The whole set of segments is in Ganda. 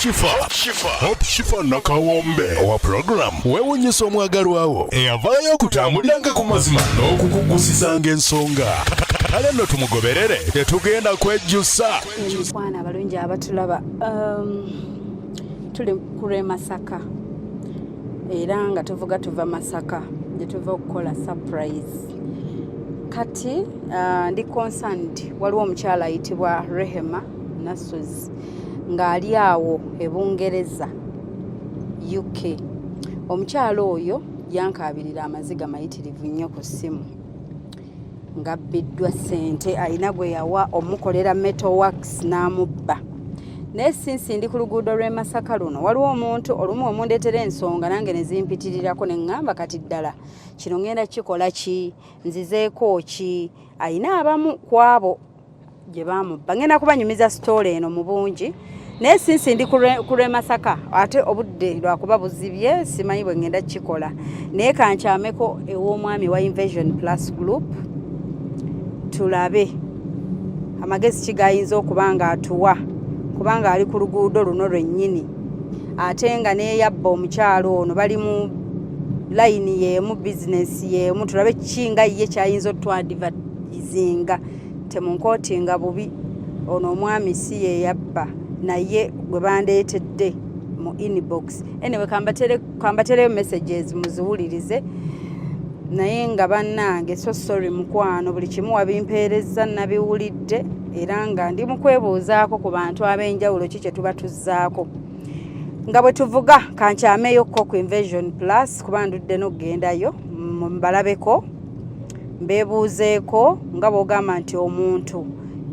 Shifa, Hope Shifa Nakawombe owa program weewunyisa omwagalwawo eyavaayo okutambuliranga ku mazima n'okukugusizanga ensonga. Kale nno tumugoberere, tetugenda kwejjusa. Emikwano abalungi abatulaba, tuli ku lw'e Masaka era nga tuvuga tuva Masaka gye tuva okukola surprise. Kati ndi concerned, waliwo omukyala ayitibwa Rehema Nassozi ng'ali awo e Bungereza, UK. Omukyala oyo yankaabirira amaziga mayitirivu nnyo ku ssimu ng'abbiddwa ssente. Alina gwe yawa omukolera metal works n'amubba. Naye since ndi ku luguudo lw'e Masaka luno, waliwo omuntu olumu omundeetera ensonga nange ne zimpitirirako, ne ŋŋamba, "Kati ddala kino ŋŋenda kikola ki? Nzizeeko ki?" Ayina abamu ku abo gye baamubba. Ŋŋenda kubanyumiza story eno mu bungi, naye since ndi ku lw'e Masaka ate obudde lwakuba buzibye, simanyi bwe ŋŋenda kukikola, naye kankyameko ew'omwami wa Invasion Plus Group, tulabe amagezi ki gayinza okuba nga atuwa, kubanga ali ku luguudo luno lwennyini ate nga neeyabba omukyalo ono bali mu layini y'emu, bizinesi y'emu. Tulabe ki nga ye kyayinza otwadvisinga. Temunkootinga bubi, ono omwami si ye yabba, naye gwe bandeetedde mu inbox. Anyway, kambatereyo messages muziwulirize. Naye nga bannange, so sorry mukwano, buli kimu wabimpeereza nabiwulidde, era nga ndi mu kwebuuzaako ku bantu ab'enjawulo ki kye tuba tuzzaako nga bwe tuvuga. Kankyameyokko ku Invasion Plus kuba ndudde n'okugendayo mbalabeko, mbeebuuzeeko. Nga bw'ogamba nti omuntu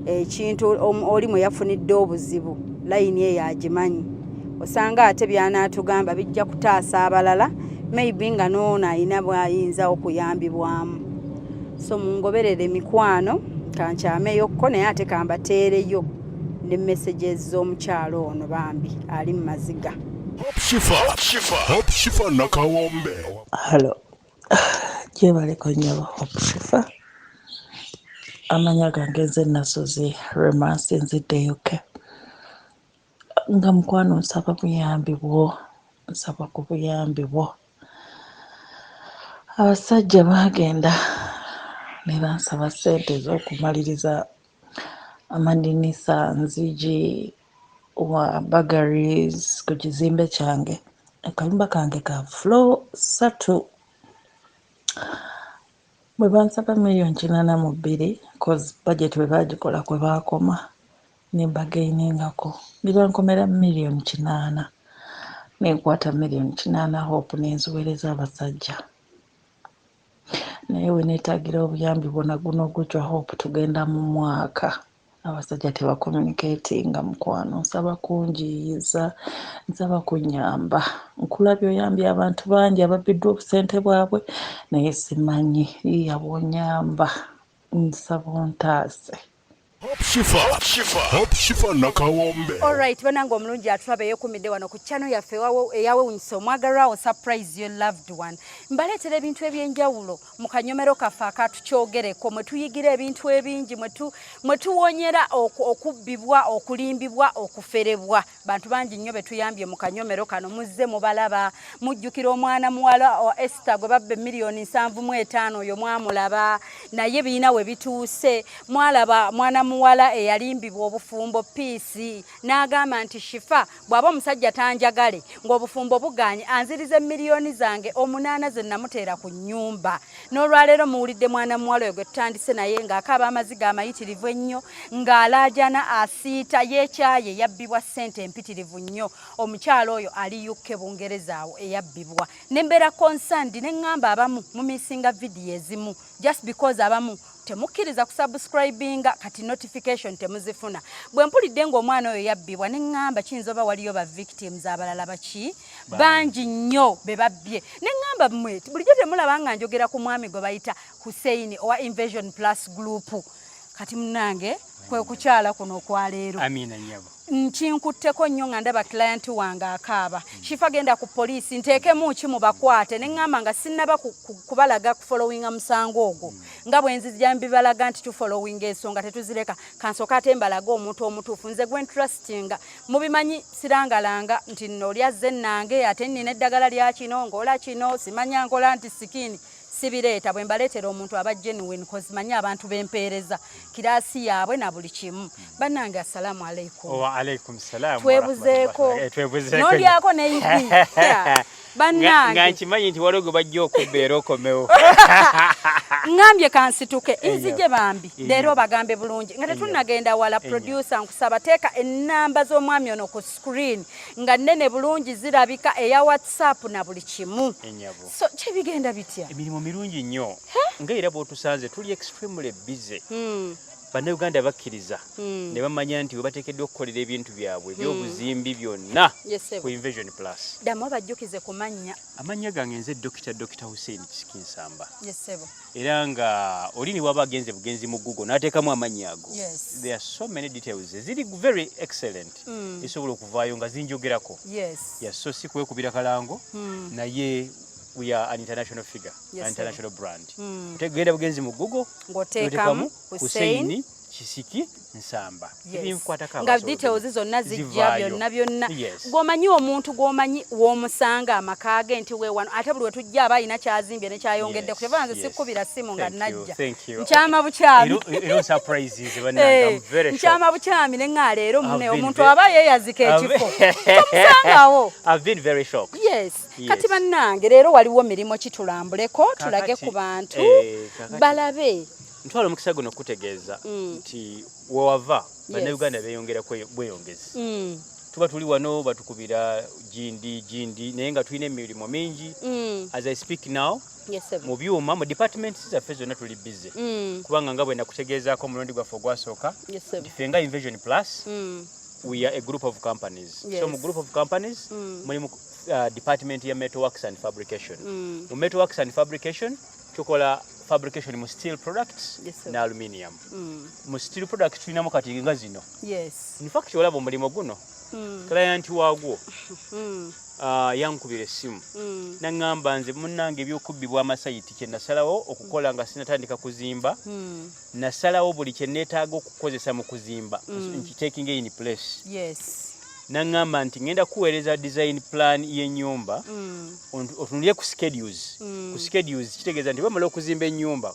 ekintu oli mwe yafunidde obuzibu, layini eyo agimanyi, osanga ate by'anaatugamba bijja kutaasa abalala, maybe nga n'ono alina bw'ayinza okuyambibwamu. So mungoberere mikwano, kankyameyokko, naye ate kambateereyo ne messages z'omukyalo ono, bambi ali mu maziga. Hope Shifa, Hope Shifa Nakawombe. Hello, gyebaleko nnyabo Hope Shifa. Amanya gange nze Nasozi Rema, nsinzidde UK. Nga mukwano nsaba buyambi bwo, nsaba ku buyambi bwo. Abasajja baagenda ne bansaba ssente ez'okumaliriza amadinisa, nzigi wa burglaries ku kizimbe kyange. Akayumba kange ka floor 3. Bwe bansaba miliyoni 82, cause budget bwe baagikola kwe baakoma, ne bargainingako ne bankomera miliyoni 8. Ne nkwata miliyoni 8, Hope, ne nziweereza abasajja. Naye we neetaagira obuyambi bwonna guno gujwa, Hope, tugenda mu mwaka abasajja tebacommunicatinga. Mukwano, nsaba kunjiiyiza, nsaba kunnyamba. Nkulabye oyambye abantu bangi ababbiddwa obusente bwabwe, naye simanyi yiiya bw'onyamba. Nsaba ontaase. Hope Shifa, Hope Shifa Nakawombe. Alright, banange, omulungi atulaba eyekumidde wano ku channel yaffe eyawewunyisa omwagalwawo, Surprise Your Loved One. Mbaleetera ebintu ebyenjawulo mu kanyomero kaffe akatukyogereko, mwe tuyigira ebintu ebingi, mwe tuwonyera okubbibwa, okulimbibwa, okuferebwa. Bantu bangi nnyo be tuyambye mu kanyomero kano, muzze mubalaba. Mujjukira omwana muwala wa Esther gwe babba emiliyoni 75? Oyo mwamulaba, naye biina we bituuse. Mwalaba mwana muwala eyalimbibwa obufumbo, Peace, n'agamba nti, "Shifa, bw'aba omusajja tanjagale, ng'obufumbo buganye, anziriza emiliyoni zange 8 ze namuteera ku nnyumba." N'olwaleero muwulidde mwana muwala oyo gwe tutandise naye ng'akaaba amaziga amayitirivu ennyo, ng'alaajana, asiita, yeekyaye, yabbibwa ssente empitirivu nnyo. Omukyalo oyo ali UK, Bungereza awo, eyabbibwa. Ne mbeera concerned, ne ŋŋamba abamu mumissinga vidiyo ezimu just because abamu temukkiriza kusubscribinga, kati notification temuzifuna. Bwe mpulidde ng'omwana oyo yabbibwa, ne ŋŋamba kiyinza oba waliyo ba victims abalala baki bangi nnyo be babbye. Ne ŋŋamba mmwe bulijjo temulaba nga njogera ku mwami gwe bayita Hussein owa Invasion Plus Group. Kati munnange, kwe kukyala kuno okwaleero. Amiina nnyabo. Nkinkutteko nnyo nga ndaba client wange akaaba. Shifa, genda ku poliisi, nteekemu ki mubakwate. Ne ŋŋamba nga sinnaba kubalaga kufollowinga musango ogwo, nga bwe nzija mbibalaga nti tufollowinga ensonga, tetuzireka. Kansooka ate mbalaga omuntu omutuufu nze gwe ntrustinga. Mubimanyi, sirangalanga nti nno oli azze nange, ate nnina eddagala lya kino, ng'ola kino, simanya nkola nti skin, sibireeta. Bwe mbaleetera omuntu aba genuine, cause manyi abantu bempeereza, class yaabwe na buli kimu. Bannange, assalamu alaikum. Wa alaikum salam. Twebuzeeko. Twebuzeeko. Nolyako neibi. Bannange, nga nkimanyi nti waliwo gwe bajja okubba era okomewo. Ŋŋambye kansituke nzije bambi leero bagambe bulungi nga tetunnagenda wala. Producer, nkusaba teeka ennamba z'omwami ono ku screen nga nnene bulungi zirabika, eya WhatsApp na buli kimu. Enyabo. So kyebigenda bitya? Emirimu mirungi nnyo, nga era bw'otusanze tuli extremely busy. Bannayuganda bakkiriza ne bamanya nti we bateekeddwa okukolera ebintu byabwe ebyobuzimbi byonna Yes, sir. ku Invasion Plus. Ddamu obajjukize ku mannya. Amannya gange nze Dr Hussein Kisikinsamba. Yes, ssebo. Era nga oli ne waba agenze bugenzi mu Google n'ateekamu amannya ago, there are so many details eziri very excellent esobola okuvaayo nga zinjogerako. Yes, so si kwekubira kalango, naye we are an international figure, Yes, an sir. international brand. Tegenda bugenzi mu Google, ng'oteekamu Hussein Hussein Kisiki Nsamba. Yes. Ebinkwatako Nga abasobola details zonna zijja. Zivaayo. Byonna byonna. Yes. Gw'omanyi, omuntu gw'omanyi w'omusanga amaka ge nti weewano, ate buli wetujja aba alina kyazimbye ne kyayongedde. Kyeva nze sikkubira simu nga Thank you, najja. thank you. Nkyama bukyami. Era surprises bannange, I'm very shocked. Nkyama bukyami ne ŋŋaa leero mune I've been omuntu aba yeeyazika ekifo tomusangawo. I've been very shocked. Yes. Yes. Kati bannange, leero waliwo mirimu ki? Tulambuleko, tulage ku bantu balabe. Ntwala omukisa guno okutegeeza nti wewava Bannayuganda beeyongera bweyongezi. Tuba tuli wano batukubira gindi gindi, naye nga tulina emirimu mingi. As I speak now, Yes, sir. mu byuma, mu departments zaffe zonna tuli busy, kubanga nga bwe nakutegeezaako omulundi gwaffe ogwasooka Yes, sir. nti ffe nga Invasion Plus, we are a group of companies. So mu group of companies mulimu department ya metal works and fabrication. Mu metal works and fabrication tukola fabrication mu steel products Yes, sir. ne aluminium. Mu steel products tulinamu kati nga zino. In fact, olaba omulimu guno, client waagwo yankubira essimu naŋŋamba, "Nze munnange ebyokubbibwa amasayiti, kye nasalawo okukola nga sinatandika kuzimba, nasalawo buli kye neetaaga okukozesa mu kuzimba nkitaking in place." Naŋŋamba nti, "Ŋŋenda kuweereza design plan y'ennyumba, otunulire ku schedules." Ku schedules kitegeeza nti bamala okuzimba ennyumba,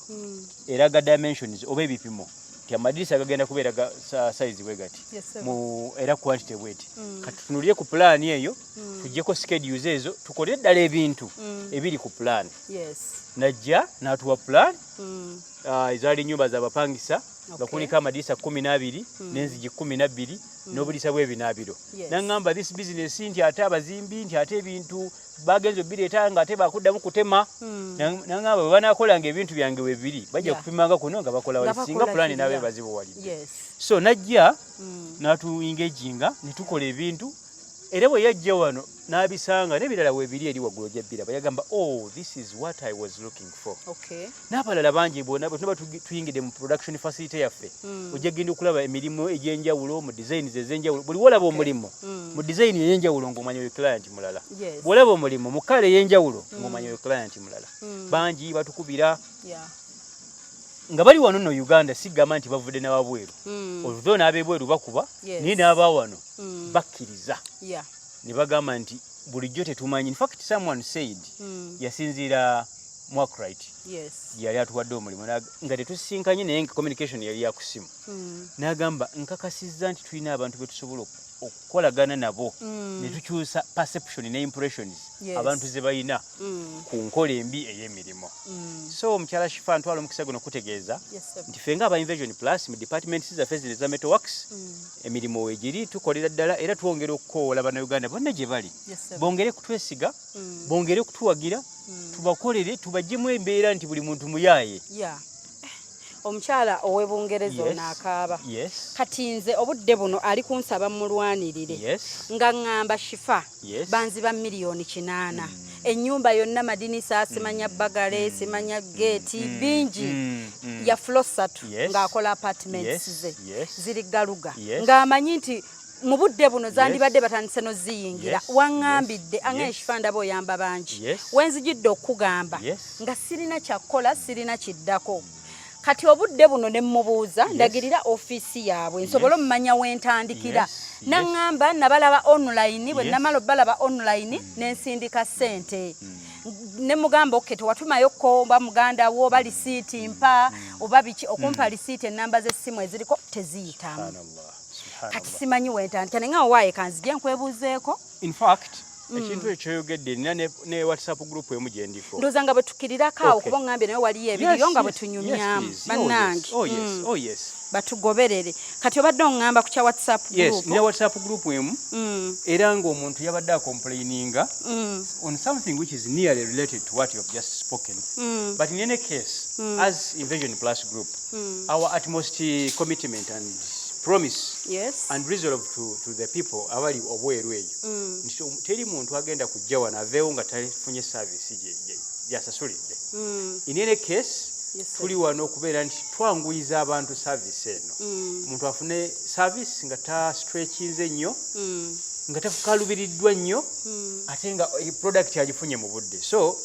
eraga dimensions oba ebipimo nti amadirisa gagenda kubeera ga size bwe gati, Yes, sir. mu era quantity bweti. Kati tutunulire ku pulaani eyo, tuggyeko schedules ezo, tukolere ddala ebintu ebiri ku pulaani. Najja n'atuwa pulaani, ezaali ennyumba zabapangisa nga kuliko amadirisa 12 n'enzigi 12 n'obudisa bw'ebinaabiro. Naŋŋamba this business nti ate abazimbi nti ate ebintu bagenza obireeta nga ate bakuddamu kutema. Naŋŋamba bwe banaakolanga ebintu byange we biri bajja kupimanga kuno nga bakola Nga wali, singa bakola pulaani kirya. naabe bazibuwalidde. So najja n'atuengaginga ne tukola ebintu, era bwe yajja wano n'abisanga n'ebirala weebiri eri waggulu ojja biraba, yagamba, "Oh, this is what I was looking for." N'abalala bangi bonna bwe tuba tuyingidde mu production facility yaffe, ojja genda okulaba emirimu egy'enjawulo mu designs ez'enjawulo. Buli wolaba omulimu mu design ey'enjawulo ng'omanya oyo client mulala. Bw'olaba omulimu mu colour ey'enjawulo ng'omanya oyo client mulala. Bangi batukubira nga bali wano nno Uganda, sigamba nti bavudde n'ababweru, although n'ab'ebweru bakuba, naye n'aba wano bakkiriza ne bagamba nti bulijjo tetumanyi. In fact, someone said yasinziira mu Akright, yali atuwadde omulimu nga tetusisinkanye, naye nga communication yali yakusimu, n'agamba, "Nkakasizza nti tulina abantu be tusobola okukolagana nabo ne tukyusa perception ne impressions abantu ze balina ku nkola embi ey'emirimu." So omukyala Shifa, ntwala omukisa guno okutegeeza Yes, sir. nti ffe nga aba Invasion Plus mu departments zaffe zino eza metal works, emirimu weegiri, tukolera ddala, era twongera okukowoola Bannayuganda bonna gye bali Yes, sir. bongere kutwesiga, bongere kutuwagira, tubakolere, tubaggyemu embeera nti buli muntu muyaaye. Yeah. Omukyala ow'e Bungereza ono akaaba. Kati nze obudde buno ali kunsaba mulwanirire. Nga ŋŋamba, "Shifa, banziba miliyoni 8, ennyumba yonna, madinisa, simanya burglary, simanya geeti, bingi, ya floor 3, ng'akola apartments ze ziri Garuga." Ng'amanyi nti Mu budde buno zandibadde batandise noziyingira. Waŋŋambidde anga ekifa ndaba oyamba bangi. Wenzijidde okukugamba nga sirina kyakkola, sirina kiddako. Kati obudde buno ne mmubuuza ndagirira ofiisi yaabwe nsobole omumanya wentandikira. Naŋŋamba nabalaba online, bwe namala obalaba online nensindika ssente. Ne mugamba, "Okay, tewatumayo ko oba muganda wo oba lisiiti mpa oba biki." Okumpa lisiiti, ennamba z'essimu eziriko teziyitamu. Subhanallah. Kati Subhanallah. simanyi wentandika, naye nga owaaye kanzije nkwebuuzeeko. In fact, ekintu ekyo kyoyogedde, nina ne WhatsApp group emu gye ndiko. Ndowooza nga bwe tukkirirako awo, kuba oŋŋambye naye waliyo ebiriyo nga bwe tunyumyamu. Bannange, Oh yes, oh yes. batugoberere. Kati obadde oŋŋamba ku kya WhatsApp Yes, group. nina WhatsApp group emu era ng'omuntu yabadde acomplaininga on something which is nearly related to what you have just spoken. But in any case, as Invasion Plus Group, our utmost commitment and promise and resolve to the people abali obweru eyo nti teri muntu agenda kujja wano aveewo nga tafunye service gyasasulidde. In any case, Yes, sir. tuli wano okubeera nti twanguyiza abantu service eno, omuntu afune service nga tastretchinze nnyo, nga takalubiriddwa nnyo, ate nga product agifunye mu budde. So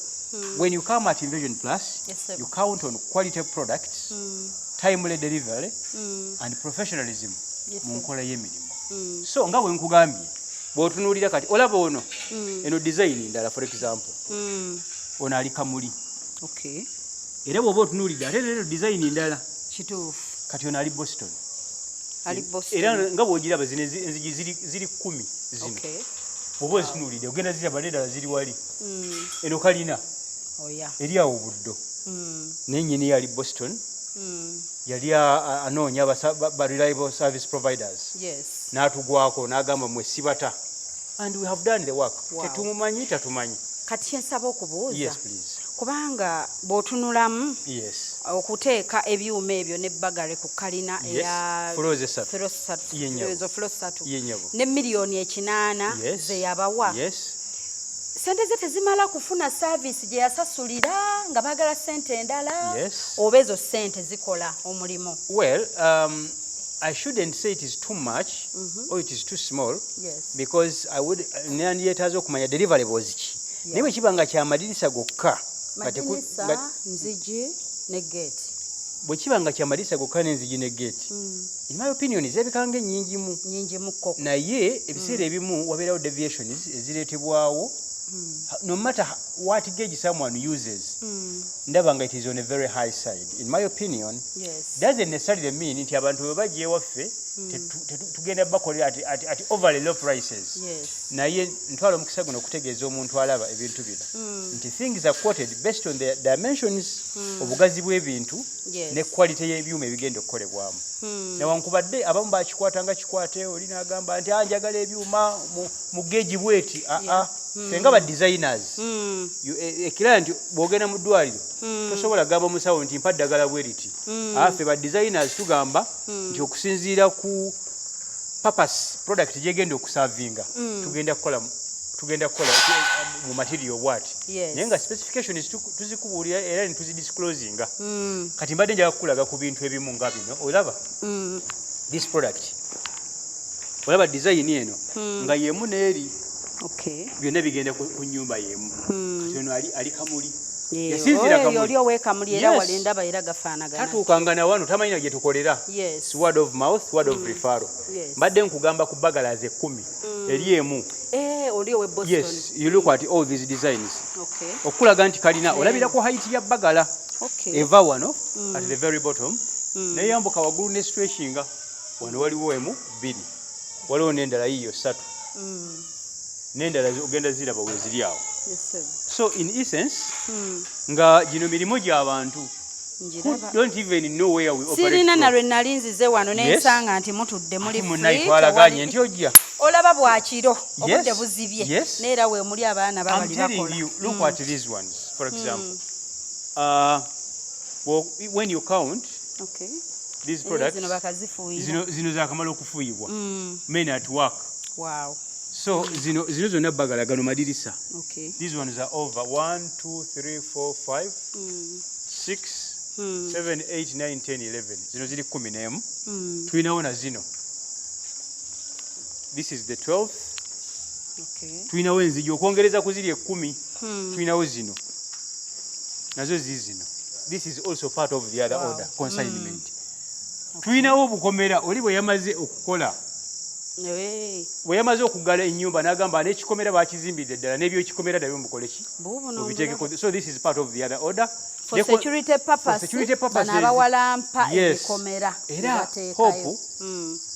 when you come at Invasion Plus, Yes, sir. you count on quality products, timely delivery and professionalism mu sir. nkola y'emirimu. So nga bwe nkugambye, bw'otunuulira kati olaba ono, eno design ndala. For example, ono ali Kamuli. Era bw'oba otunuulidde ate eno design ndala. Kati ono ali Boston. Ali Boston. Era nga bw'ogiraba, zino enzigi ziri 10 zino. Bw'oba ozitunuulidde ogenda ziraba n'endala ziri wali. Eno kalina eri awo Buddo, naye nnyini yo ali Boston. Yali anoonya ba reliable service providers, n'atugwako n'agamba, "Mwe sibata," and we have done the work. Tetumumanyi, tatumanyi. Kati kyensaba okubuuza, Yes, please. kubanga bw'otunulamu, okuteeka ebyuma ebyo ne burglary ku kalina eya Floors esatu. Floor ssatu. Ye nnyabo. Ezo floor ssatu Ye nnyabo. ne 800,000 ze yabawa, sente ze tezimala kufuna service gye yasasulira, nga baagala sente endala, oba ezo sente zikola omulimu? Well, I shouldn't say it is too much or it is too small, because I would nandiyetaaze okumanya deliverables ki. Naye bwe kiba nga kyamadirisa gokka nga Madirisa, nzigi ne gate. Bwe kiba nga kyamadirisa gokka n'enzigi ne gate, in my opinion zirabika nga ennyingimu. Nyingi mukko. Naye ebiseera ebimu wabeerawo deviations ezireetebwawo. No matter what gauge someone uses, ndaba nga it is on a very high side in my opinion. Doesn't necessarily mean nti abantu bwe bajja ewaffe tugenda bakolera at overly low prices. Naye ntwala omukisa guno okutegeeza omuntu alaba ebintu bino nti things are quoted based on the dimensions, obugazi bw'ebintu ne quality y'ebyuma ebigenda okukolebwamu. Newankubadde abamu bakikwata nga kikwate, oli n'agamba nti, "Ah, njagala ebyuma mu gauge bweti." Aa, ffe nga ba designers, ekirala nti bw'ogenda mu ddwaliro tosobola gamba musawo nti, "Mpa ddagala bwe riti." Ffe ba designers tugamba nti okusinziira ku purpose product gyegenda okuservinga, tugenda kukola mu material bwati. Naye nga specifications tuzikubuulira era ne tuzidisclosinga. Kati mbadde njagala kukulaga ku bintu ebimu nga bino. Olaba this product, olaba design eno nga yemu n'eri, byonna bigenda ku nyumba yemu. Kati ono ali Kamuli. Yasinziira Kamuli. Oli ow'ekamuli era wali ndaba era gafaanagana. Tatuukanga na wano, tamanyi na gye tukolera. Word of mouth, word of referral. Mbadde nkugamba ku burglars 10, eri emu. Eh, oli owe Boston. Yes, you look at all these designs okulaga nti kalina, olabira ku height ya burglar. Eva wano at the very bottom neyambuka waggulu ne stretchinga. Wano waliwo emu, bbiri, waliwo n'endala yiyo ssatu, n'endala ogenda ziraba we ziri awo. Yes, sir. So in essence, nga gino mirimu gy'abantu who Njiraba. don't even know where we operate Sirina from. na lwe nali nzize wano nensanga nti mutudde muli Ate free, munnaye twalaganye tewali- nti ojja. Olaba bwakiro, obudde buzibye, neera we muli abaana I'm babali telling bakola. you, look at these ones, for example. Well, when you count these products, Zino bakazifuuyira. zino zakamala okufuuyibwa. Men at work. So zino zonna burglar, gano madirisa. These ones are over 1, 2, 3, 4, 5, 6, 7, 8, 9, 10, 11. Zino ziri 11. Tulinawo na zino. This is the 12th. Tulinawo enzigi okwongereza ku ziri 10. Tulinawo zino nazo zizino. This is also part of the other order consignment. Tulinawo obukomera. Oli bwe yamaze okukola, bwe yamaze okuggala ennyumba, n'agamba n'ekikomera bakizimbidde ddala, n'ebyokikomera nabyo mukole ki? Buubuno. Mubiteekeko. So this is part of the other order. For security purpose, For security purposes. Bano abawalampa Yes. ebikomera Era nebateekayo.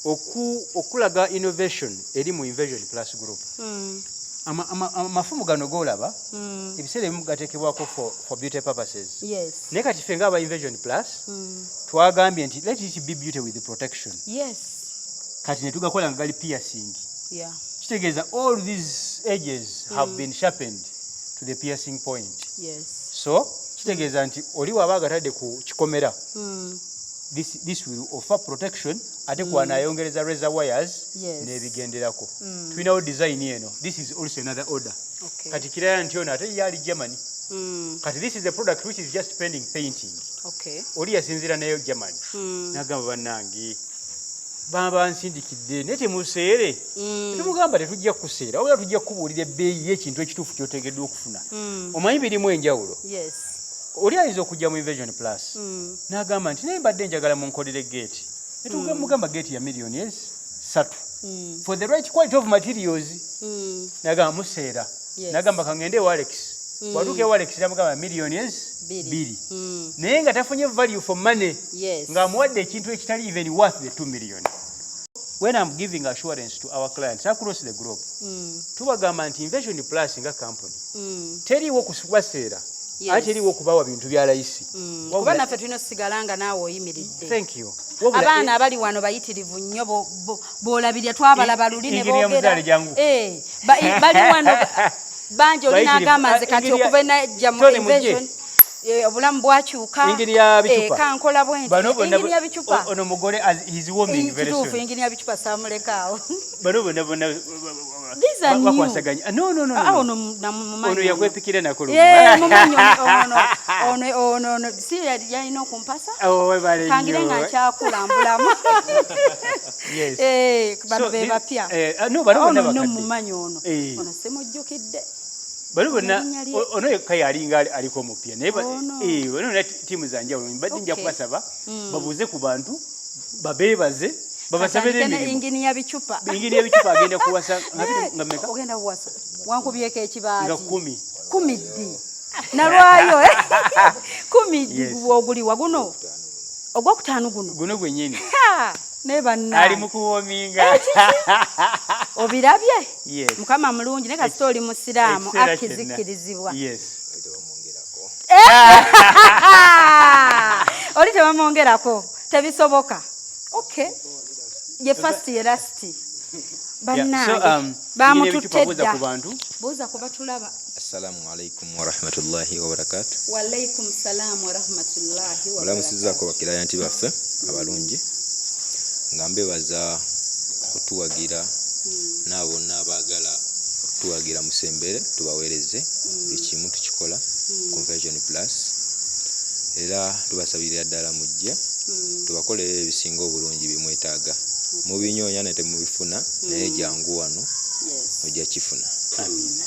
Hope, okulaga innovation eri mu Invasion Plus Group, amafumu gano golaba, ebiseera ebimu gateekebwako for beauty purposes. Naye kati ffe ng'aba Invasion Plus twagambye nti let it be beauty with protection. Kati ne tugakola nga gali piercing. Kitegeeza all these edges have been sharpened to the piercing point. So kitegeeza nti oli waba agatadde ku kikomera, this will offer protection, ate kwanayongereza razor wires n'ebigenderako. Tulinawo design eno. This is also another order. Kati kiraya nti ono ate yali Germany. Kati this is a product which is just pending painting. Oli yasinziira nayo Germany, n'agamba, "Bannange, baba nsindikidde, naye temuseere." Tumugamba, "Tetujja kuseera, wabula tujja kukubuulira ebbeeyi y'ekintu ekituufu ky'oteekeddwa okufuna." Omanyi birimu enjawulo. Oli ayinza okujja mu Invasion Plus n'agamba nti, "Naye mbadde njagala munkolere geeti." Netugamba, "Geeti ya miliyoni 3 for the right quality of materials." N'agamba, "Museera." N'agamba, "Kangende ewa Alex." Watuuka ewa Alex, namugamba miliyoni Bbiri. 2, naye nga tafunye value for money, ng'amuwadde ekintu ekitali even worth the 2 million. When I'm giving assurance to our clients across the globe, tubagamba nti Invasion Plus nga company teriiwo kubaseera, ate teriiwo kubawa bintu bya layisi. Kuba naffe tulina osigala nga naawe oyimiridde. Thank you. Abaana abali wano bayitirivu nnyo, b'olabirya twabalaba luli ne Ingiriya boogera. Muzaale, jangu. Eh, bali wano bangi. Oli Bayitirivu. n'agamba, "Nze kati okuva enajja mu Tony, mujje. Invasion, obulamu bwakyuka." Ingini ya bicupa. Kankola bwe nti Bano bonna ingini ya bicupa. Ono mugole he's warming very Kituufu, soon. ingini ya bicupa saamulekaawo. Bano bonna bonna These are new. bakwasaganya. No, no, no, no, Ah, no. ono mumanyi Ono ono. yakwepikira nako lumu. Eh, mumanyi ono, ono, ono, ono, si yalina okumpasa? Oh, webale Kangire nnyo. nga nkyakulambulamu. Yes. Eh, bano So, be bapya. No, bano bonna Ono nno bakadde. mumanyi ono. Ono simujjukidde. Bano bonna Erinnya lye. ono yekka yalinga aliko omupya, naye Ono. bano bonna ttiimu za njawulo. Mbadde nja kubasaba babuuze ku bantu, babeebaze, babasabe Katandike ne n'emirimu. ingini ya bicupa. Ingini y'ebicupa agenda kuwasa nga mmeka? Ogenda kuwasa wankubyeko ekibaati. Nga 10. 10 ddi nalwayo, eh? 10 ddi? Yes. Oguliwa guno ogwokutaano guno? Guno gwennyini. Ha! Ne bannange. Ali mu kuwominga. Obirabye? Yes. Mukama mulungi, naye kasita oli musiraamu, Ekiseera akkizikkirizibwa. kyonna. Yes. Oli tebamwongerako, tebisoboka. Okay, ye first, ye last. Yeah, so, Bannange, bamutute bamututte buuza dda. ku bantu. Buuza ku batulaba. Assalamu alaikum warahmatullahi wabarakatu. Walaikum salaamu warahmatullahi. Mulamusizaako bakirayanti baffe abalungi, nga mbebaza okutuwagira, n'abo bonna abaagala okutuwagira musembere tubaweereze. Buli kimu tukikola Conversion Plus, era tubasabirira ddala mujje tubakolere ebisinga obulungi byemwetaaga. Mubinyoonya naye temubifuna, naye jangu wano ojja kifuna. Amiina.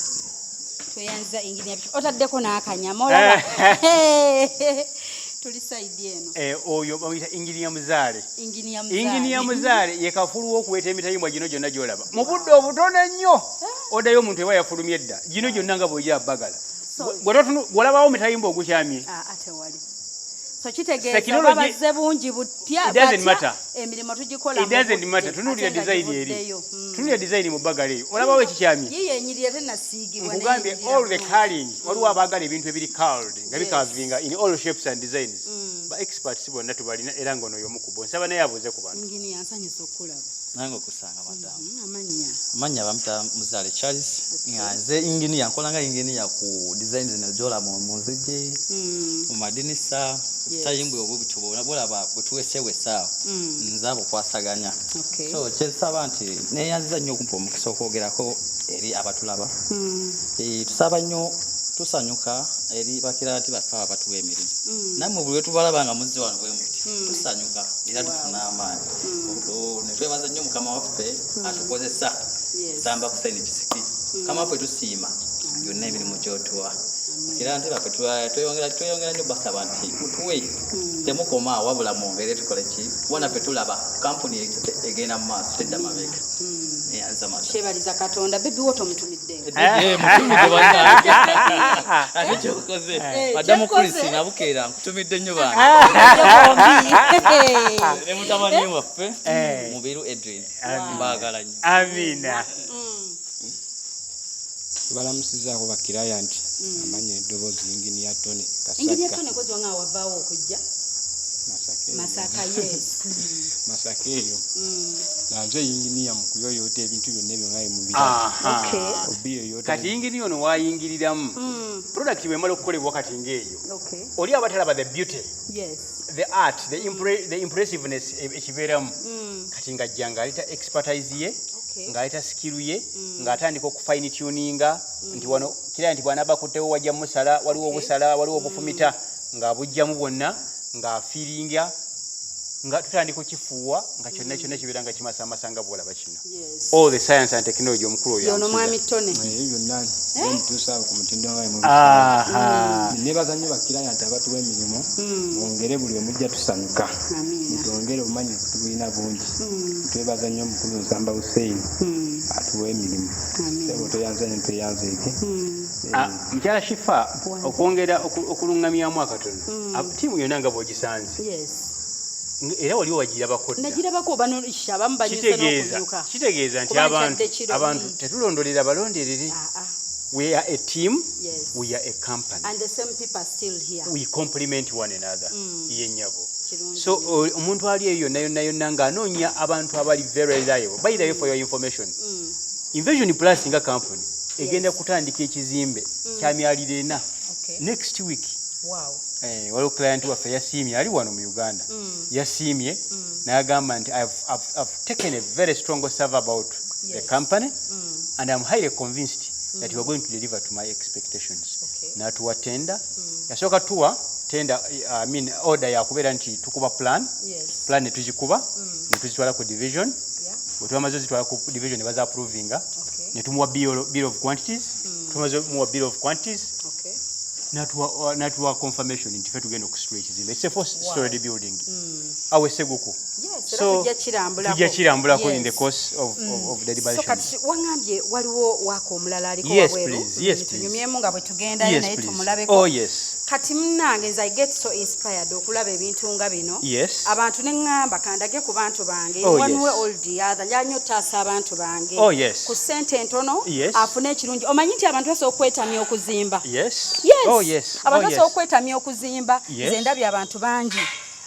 Tweyanza ingini, otaddeko n'akanyama, olaba tuli side eno. Oyo bamuyita inginiya Muzaale. Inginiya Muzaale. Inginiya Muzaale ye kafulu w'okuweeta emitayimbwa gino gyonna gy'olaba mu budde obutono ennyo. Oddayo omuntu eba yafulumye edda, gino gyonna nga bw'ogira bagala. Bw'olabawo omutayimbwa ogukyamye? Ah, tewali. So kitegeeza Technology- babazze bungi butya It doesn't batya, matter. emirimu tugikola It doesn't matter. Tunuulira design eri, tunuulira design mu bbagala eyo, olabawo ekikyamye? Yiyo enyirira tenasiigibwa. Nkugambye, all the curling, waliwo abaagala ebintu ebiri curled nga bikavinga in all shapes and designs. Ba experts bonna tubalina, era nga ono y'omu ku bo. Nsaba naye abuuze ku bantu. Inginiya, nsanyusa okulaba. Nange okusanga, madamu. Amannya? Amannya bampita Muzaale Charles, nga nze inginiya, nkola nga inginiya ku design zino gyolaba mu nzigi, mu madinisa, tayimbwe obwo butyo bwolaba bwetuwesewesa awo, nze abukwasaganya. So kyensaba nti neyanziza nnyo okumpa omukisa okwogerako eri abatulaba. Tusaba nnyo, tusanyuka eri bakirati baffe abo abatuwa emirimu. Nammwe buli lwe tubalaba nga muzze wano bwe muti, tusanyuka era tufuna amaanyi. Ne twebaza nnyo Mukama waffe atukozesa. Nsamba Hussein Kisiki. Kama ffe tusiima byonna emirimu gy'otuwa. Era nti baffe tweyongera nnyo basaba nti mutuwe, temukoma awo, wabula mwongere tukole ki, kubanga ffe tulaba kampuni egenda mu maaso, tedda mabega. Eyanza mata. Kyebaliza Katonda. Baby wo tomutumidde? Eh, mutumidde bannange, ate kyokoze. Madamu Kyokoze. Chris Nabukeera, nkutumidde nnyo bange ne mutabani waffe Mubiru Edwin, mbaagala nnyo. Amina. Tubalamusizaako ba client. Amanya eddoboozi Inginiya Tony Inginiya Kasagga. Tone kozi wanga wavaawo okujja Masaka eyo. Masaka, yes. Masaka eyo. Nga nze yinginiya mu kuyoyoota ebintu byonna ebyo nga bemubira. Obiyoyoota. Kati yinginiya ono wayingiriramu, product bwemala okukolebwa kati ngaeyo, oli aba talaba the beauty, the art, the impressiveness ekibeeramu. Kati ng'ajja ng'aleeta expertise ye, ng'aleeta skill ye, ng'atandika okufine tuninga nti wano kira nti bw'anaaba akuttewo wajja musala, waliwo obusala, waliwo obufumita, ng'abugjamu bwonna, ng'afiringa, nga tutandika okukifuuwa, nga kyonna kyonna kibeera nga kimasamasa nga bw'olaba kino. All the science and technology, omukulu oyo Yono amusuza. Mwami Tone. Ebyo byonna bituusa ku mutindo nga bemubisa. Nebaza nnyo ba client abatuwa emirimu. Mwongere, buli we mujja tusanyuka. Twongere, obumanyi tubulina bungi. Twebaza nnyo omukulu Nsamba Hussein atuwa emirimu. Sebo, tweyanza nnyo, tweyanzeeke. Ah, mukyala Shifa, okwongera okuluŋŋamyamu akatono, ttiimu yonna nga bw'ogisanze, era wali wagirabako dda. Nagirabako bano abamu banyuse Kitegeeza n'okunyuka. kitegeeza nti Kuba abantu nkyadde kiro. abantu tetulondolera balonderere. We are a team. We are a company. And the same people are still here. We complement one another. Ye nnyabo. Kirungi. So omuntu ali eyo yonna yonna yonna ng'anoonya abantu abali very reliable, by the way, for your information, Invasion Plus nga company egenda kutandika ekizimbe kya myaliro ena next week. Eh, waliwo client waffe yasiimye, ali wano mu Uganda, yasiimye n'agamba nti I've taken a very strong survey about the company and I'm highly convinced that you are going to deliver to my expectations. N'atuwa tender. Yasooka tuwa tender, I mean order, yakubeera nti tukuba plan. Plan ne tugikuba ne tuzitwala ku division. Bwe twamaze ozitwala ku division ne baza approvinga, ne tumuwa bill of quantities. Tumaze muwa bill of quantities, n'atuwa confirmation nti ffe tugenda okusitula ekizimbe. It's a four story building awe Seguku. Yes, era So, tujja kirambulako. tujja kirambulako in the course of So deliberation. Kati waŋŋambye waliwo waaka omulala aliko Yes, wabweru. please. Yes, please. Tunyumyemu nga bwe tugendayo, Yes, naye please. tumulabeko. Oh yes. Kati munnange, nze I get so inspired okulaba ebintu nga bino. Abantu ne ŋŋamba kandage ku bantu bange. One way or the other, njagala nnyo ottaasa abantu bange ku ssente entono, afune ekirungi. Omanyi nti abantu basobola okwetamya okuzimba? Yes. Oh yes. Abantu Oh basobola yes. okwetamya okuzimba. Nze ndabye abantu bangi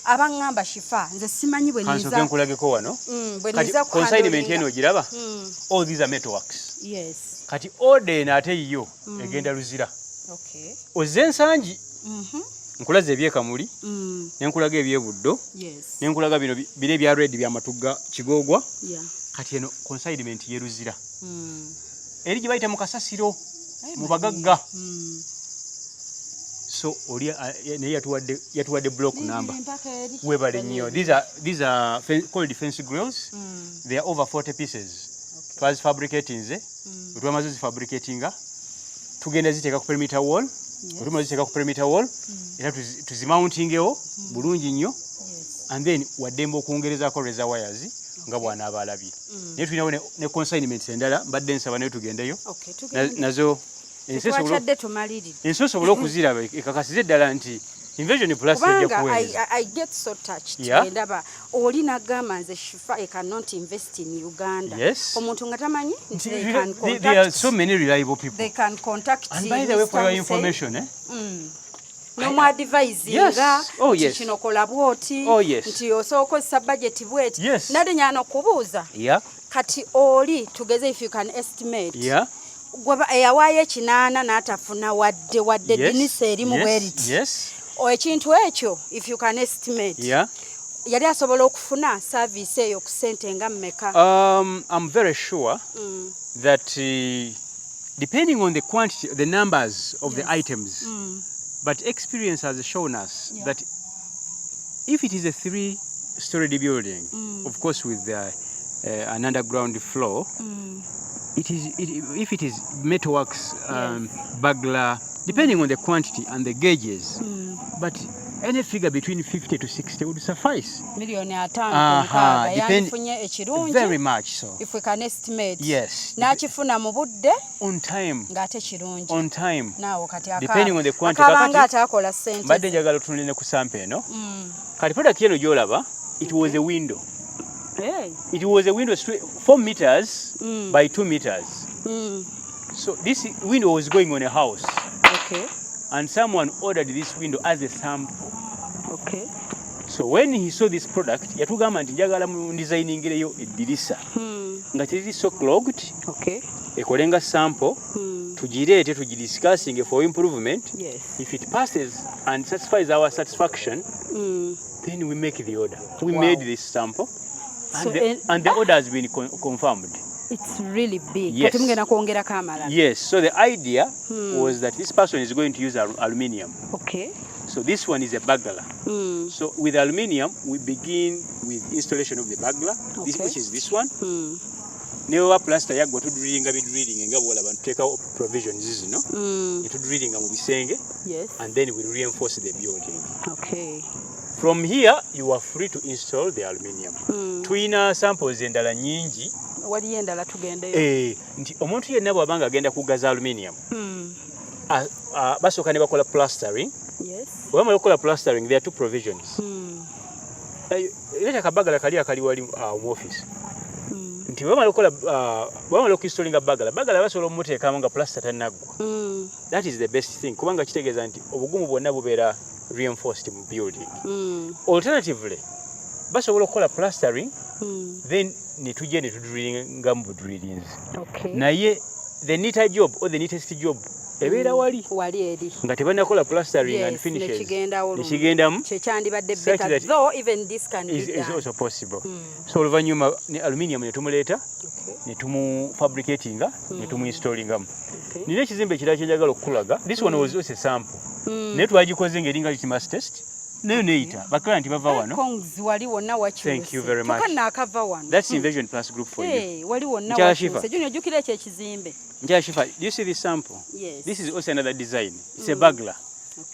abaŋŋamba, "Shifa, nze simanyi bwe Kansooke niza nkulageko wano. Bwe Kati niza consignment kuhandlinga." eno ogiraba? All these are metal works. Kati order eno ate yiyo egenda Luzira. Ozze ensangi nkulaza ebyekamuli, nenkulaga ebyebuddo, nenkulaga bino biri ebya red byamatugga Kigoogwa. Kati eno consignment ye Luzira, eri gye bayita mu kasasiro mu bagagga. So oli naye yatuwadde block number. Mpaka eri. Webale nnyo. These are called fence grills. They are over 40 pieces. Twazifabricatinze. Bwe twamaze zifabricatinga, tugenda ziteeka ku perimeter wall. Bwe tumaze ziteeka ku perimeter wall, era tuzimountingewo bulungi nnyo, and then waddembe okwongerezaako razor wires nga bw'anaaba alabye. Naye tulinawo ne consignments endala, mbadde nsaba nayo tugendeyo. Okay, tugende. Nazo ensi esobola Tetwakyadde, tumaliridde. Ensi osobola okuziraba ekakasize ddala nti Invasion Plus ejja Kubanga kuweereza. I get so touched bwe ndaba oli nagamba, "Nze Shifa, I cannot invest in Uganda." Omuntu nga tamanyi nti they can There are contact, so many reliable people. they can contact And by the way, for Mr. your Hussein. information, eh? N'omuadvisinga Yes. nti kino kola bwoti, nti osooka okozesa budget bweti. Nade nyana okubuuza, kati oli tugeze, if you can estimate, eyawaayo 8 n'atafuna wadde dinisa erimu bweriti, ekintu ekyo, if you can estimate, yali asobola okufuna service eyo ku ssente nga mmeka? I'm very sure that depending on the quantity, the numbers of the items, but experience has shown us that if it is a three-story building, of course with an underground floor, It is, it, if it is metalworks, burglar, depending on the quantity and the gauges, but any figure between 50 to 60 would suffice. Miliyoni 50 Aha, mukaaga yandifunye ekirungi. Very much so. If we can estimate. Yes. N'akifuna mu budde On time. Ng'ate kirungi. On time. Naawo kati Depending on the quantity. akabanga Kakati, ataakola ssente. Mbadde njagala otunule ne ku sample eno. Kati product eno gy'olaba, it was a window. Hey. It was a window 4 meters by 2 meters. So this window was going on a house. And someone ordered this window as a sample. So when he saw this product, yatugamba nti njagala mu designingireyo eddirisa nga teriri so clogged, ekole nga sample, tugireete tugidiscussing for improvement. If it passes and satisfies our satisfaction, then we make the order. We made this sample and, So, and the order has been confirmed. It's really big. Yes. Kati mugenda kwongerako amalala. Yes, so the idea was that this person is going to use aluminium. So this one is a burglar. So with aluminium, we begin with installation of the burglar, this, which is this one. Ne bweba plaster yaggwa, tudrillinga bidrilling nga bw'olaba, tuteekawo provisions zino ne tudrillinga mu bisenge and then we reinforce the building. From here you are free to install the aluminium. Tuyina samples endala nyingi. Waliyo endala tugendeyo. Eh, nti omuntu yenna bw'aba nga agenda kugaza aluminium, basooka ne bakola plastering. Bwe bamala okukola plastering, there are two provisions. Leeta kaburglar kali akali wali mu office. Nti bwe bamala okukola, bwe bamala okuinstallinga burglar, burglar basobola omumuteekamu nga plaster tannaggwa. That is the best thing, kubanga kitegeeza nti obugumu bwonna bubeera reinforced mu building. Alternatively, basobola okukola plastering, then ne tujja ne tudrillinga mu budrillings. Naye the neater job or the neatest job ebeera wali wali eri nga tebannakola plastering and Yes, finishes, nekigendawo lumu. Nekigendamu Kyekyandibadde such better, that though even this can be is done. also possible. So oluvannyuma ne aluminium ne tumuleeta ne tumufabricatinga ne tumuinstallingamu. Nina ekizimbe ekirala kyenjagala okukulaga. This one was also a sample, naye twagikoze ng'eringa litmus test, nayo neeyita baclient bava wano. Kongs, wali wonna wakyuse. Thank you very much. Kyokka naakava wano. That's Invasion Plus Group for you. Hey, wali wonna Mukyala wakyuse. Shifa. Junior, ojjukira ekyo ekizimbe? Mukyala Shifa, do you see this sample? Yes. This is also another design. It's a burglar.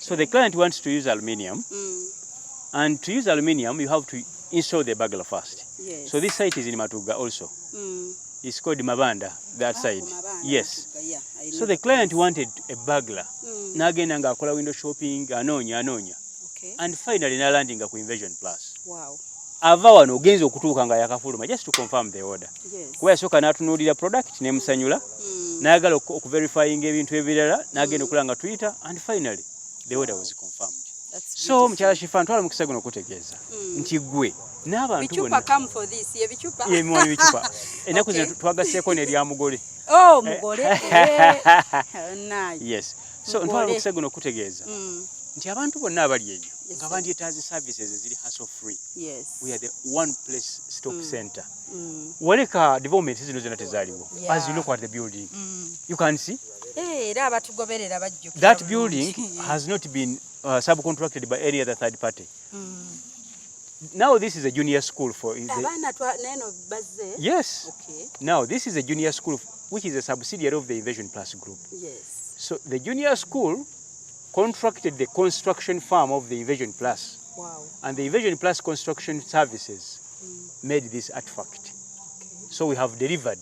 So the client wants to use aluminium, and to use aluminium you have to install the burglar first. So this site is in Matuga also. It's called Mabanda, that Ah, side. ku Mabanda, Yes. Matuga, yeah, I So know the the client place. wanted a burglar. N'agenda ng'akola window shopping, anoonya anoonya, and finally n'alandinga ku Invasion Plus. Ava wano ogenza okutuuka nga yakafuluma just to confirm the order. Kuba yasooka n'atunuulira product n'emusanyula, n'ayagala okuverifyinga ebintu ebirala, n'agenda okulaba nga Twitter, and finally the order was confirmed. That's So beautiful. mukyala Shifa, ntwala mukisa guno okutegeeza nti gwe n'abantu Bicupa, bonna come for this. Ye bicupa. Ye mwami bicupa, ennaku zino twagaseeko n'erya mugole. Oh, mugole. Eh, nice. Yes, so Mugole. ntwala mukisa guno okutegeeza nti abantu bonna abali eyo nga sir. bandyetaaze services eziri hassle free, we are the one place stop center. Waleka development zino zonna tezaaliwo. As you look at the building, you can see Eh, era abatugoberera bajjukira that bulungi. building has not been subcontracted by any other third party. Now this is a junior school for is a, Abaana neeno bazze. Yes. Now this is a junior school which is a subsidiary of the Invasion Plus Group. So the junior school contracted the construction firm of the Invasion Plus, and the Invasion Plus Construction Services made this artifact. So we have delivered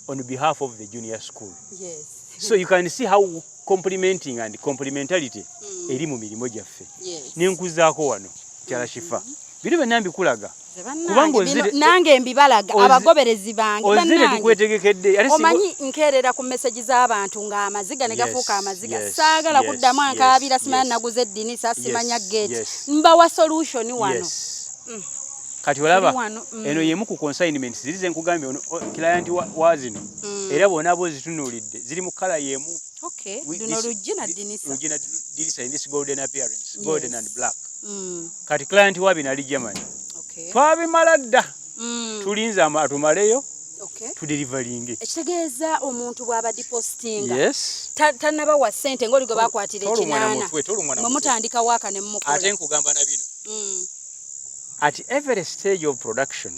on behalf of the junior school. So you can see how complementing and complementarity eri mu mirimu gyaffe. Nenkuzaako wano, kyala Shifa, bino byonna mbikulaga Nze bannange, kubanga bino nange mbibalaga abagoberezi bange ozire bannange. Tukwetegekedde ate Omanyi nkeerera ku meseji z'abantu ng'amaziga ne gafuuka amaziga. Saagala kuddamu ankaabira, simanya naguze eddirisa, simanya gate. Mbawa solution wano. Yes. Kati olaba Tuli wano. eno yemu ku consignment ziri zenkugambye ono client wa zino, era bw'onaaba ozitunuulidde ziri mu colour yemu. Luno luggi na ddirisa. Luggi na ddirisa in this golden appearance, golden and black. Kati client wa bino ali Germany. Twabimala dda. Tulinze atumaleyo tudeliveringe. Ekitegeeza omuntu bw'aba depositinga tannabawa ssente ng'oli gwe bakwatira Tolumwa na ekinaana, mutwe, tolumwa na mwe mutwe. mutandika waaka ne mumukola. Ate nkugamba na bino, at every stage of production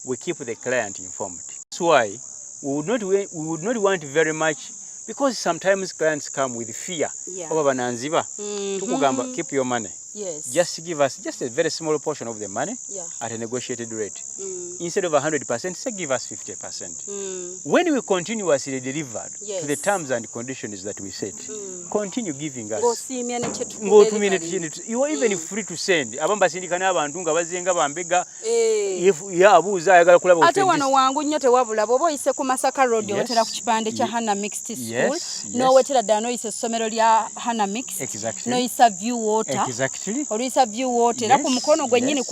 we keep the client informed. That's why We would not want very much because sometimes clients come with fear. Oba bananziba. Tukugamba, keep your money. Just give us just a very small portion of the money at a negotiated rate. Instead of 100%, say give us 50%. When we continuously deliver to the terms and conditions that we set, continue giving us. Ng'osiimye ne Ng'otumye ne kyetukudelivering. You are even free to send. Abamu basindika n'abantu nga bazenga bambega. Eh. Ye abuuza, ayagala kulaba Ate wano authenticity. wangu nnyo, tewabula. Bw'oba oyise ku Masaka Road, owetera ku kipande kya Hana Mixed School, n'owetera ddala n'oyisa essomero lya Hana Mixed, n'oyisa View Water, oluyisa View Water, era ku mukono gwennyini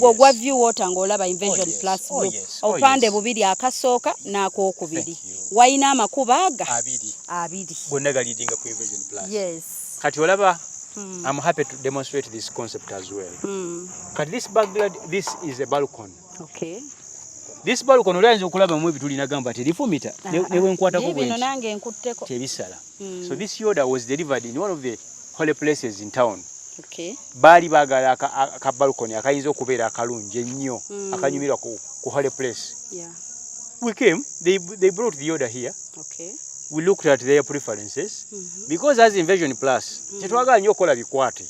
ogwa View Water ng'olaba Invention Plus Group. Obupande bubiri, akasooka n'akookubiri. Thank you. Walina amakubo aga Abiri. abiri. Gonna galeadinga ku Invasion Plus. Kati olaba, I'm happy to demonstrate this concept as well. Kati this burglar, this is a balcony. This balcony olayinza okulabamu ebituli, nagamba terifumita ne bwenkwatako Naye bino bwenti nange nkutteko. Tebisala. So this order was delivered in one of the holy places in town. Baali baagala aka balcony akayinza okubeera akalungi ennyo, akanyumirwa ku holy place. We came, they brought the order here. We looked at their preferences because as Invasion Plus tetwagala nnyo okukola bikwate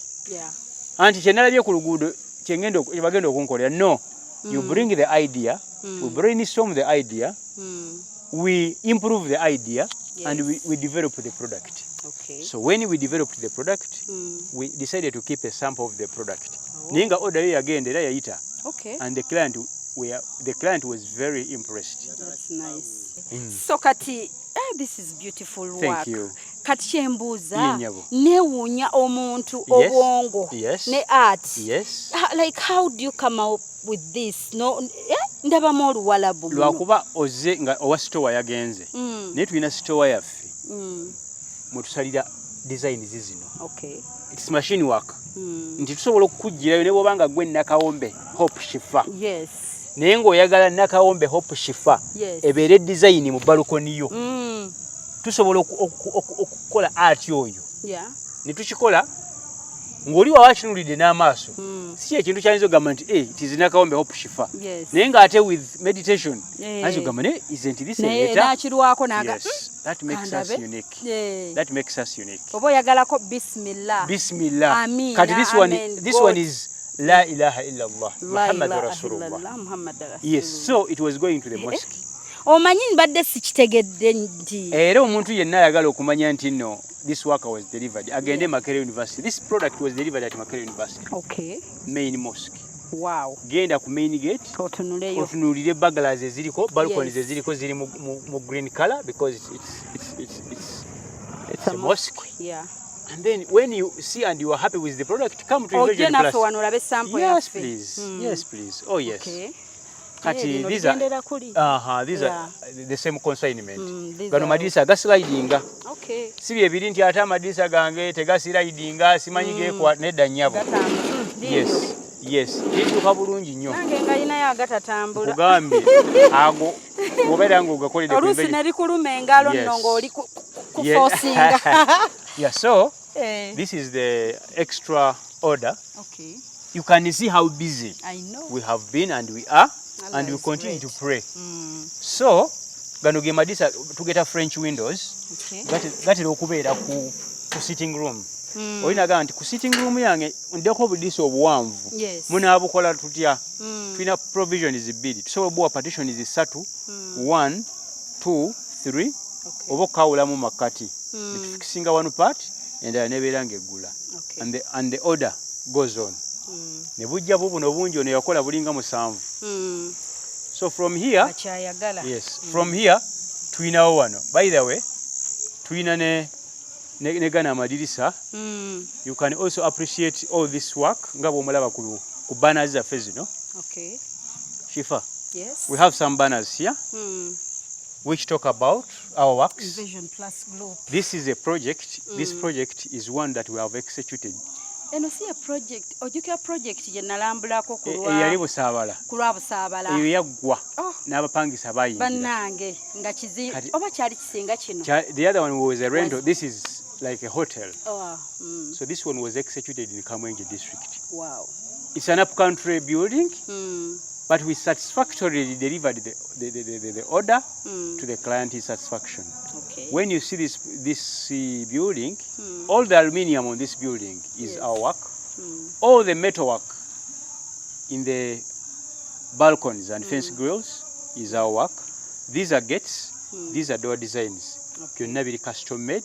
anti kyenalabye ku luguudo kyebagenda okunkolera. No, you bring the idea, we brainstorm the idea, we improve the idea and we develop the product. So when we developed the product, we decided to keep a sample of the product, naye nga order yo yagenda era yayita and the client was very impressed. That's nice. So kati this is beautiful Thank work. you. Kati kyembuuza, Ye, nnyabo. neewuunya omuntu obwongo ne art. Like how do you come up with this? No, ndabamu oluwalabu muno. Lwakuba ozze nga owa store yagenze, naye tulina store yaffe mwetusalira designs zino. It's machine work nti tusobola okukugirayo ne bwoba nga gwe Nakawombe Hope Shifa, naye ng'oyagala Nakawombe Hope Shifa ebeere design mu balcony yo, tusobola okukola art oyo ne tukikola ng'oli wawa akinulidde n'amaaso. Si ekintu kyayinza okugamba nti, "Eh, it is Nakawombe Hope Shifa," naye ng'ate with meditation ayinza okugamba, "Ne isn't this a Naye letter?" n'akirwako n'aga Yes, that makes us Kandabe. unique. That makes us unique. Oba oyagalako bismillah. Bismillah. Amina, Kati this one, amen, this God. one is la ilaha illa Allah, La Muhammad ilaha rasulullah. illallah, Muhammad rasulullah. Yes, so it was going to the mosque. Omanyi mbadde sikitegedde nti Era omuntu yenna ayagala okumanya nti no, this worker was delivered, agende Makerere University. This product was delivered at Makerere University main mosque. Genda ku main gate, otunuleyo. Otunuulire burglars eziriko, balconies eziriko ziri mu green color because it's a mosque. And then when you see and you are happy with the product, come to Ojje Invasion naffe Plus. wano olabe sample Yes, yaffe. please. Yes, please. Oh, yes. Kati Lino these are ligendera kuli. These are the same consignment. These Gano madirisa agaslidinga. Si bye biri nti ate amadirisa gange tegaslidinga, simanyi geekwa, nedda nnyabo. Gatambula. Yes, lituuka bulungi nnyo. Nange nga linayo agatatambula. Nkugambye ago bw'obeera ng'ogakoledde ku Oluusi ne likuluma engalo nno ng'oli kuforcinga. Yeah, so this is the extra order. You can see how busy I know. we have been and we are Allah and we is continue great. To pray. So gano ge madisa tugeta French windows. Gatera okubeera ku sitting room. Olina gamba nti ku sitting room yange ndeko obudisa obuwanvu, munaabukola tutya? Tulina provisions bbiri, tusobola obuwa partitions ssatu, 1, 2, 3, oba okukawulamu makkati, netufikisinga one part, endala nebeera ng'eggula, and the order goes on ne bujja bubuno bungi. Ono yakola bulinga 7. So from here, Akyayagala. Yes, from here tulinawo wano, by the way, tulina ne gano amadirisa. You can also appreciate all this work nga bwomulaba ku banners zaffe zino. Shifa, we have some banners here which talk about our works. Invasion Plus Group. This is a project. This project is one that we have executed. Eno si ya project, ojjukira project gye nalambulako ku Eyali Busaabala. Ku lwa Busaabala. Eyo yaggwa Oh. n'abapangisa bayingira. Bannange nga kizi oba kyali kisinga kino. The other one was a rental. This is like a hotel. Oh. So this one was executed in Kamwenge district. It's an upcountry building. But we satisfactorily delivered the order to the client's satisfaction. When you see this building, all the aluminium on this building is our work. All the metal work in the balconies and fence grills is our work. These are gates, these are door designs. Byonna biri custom made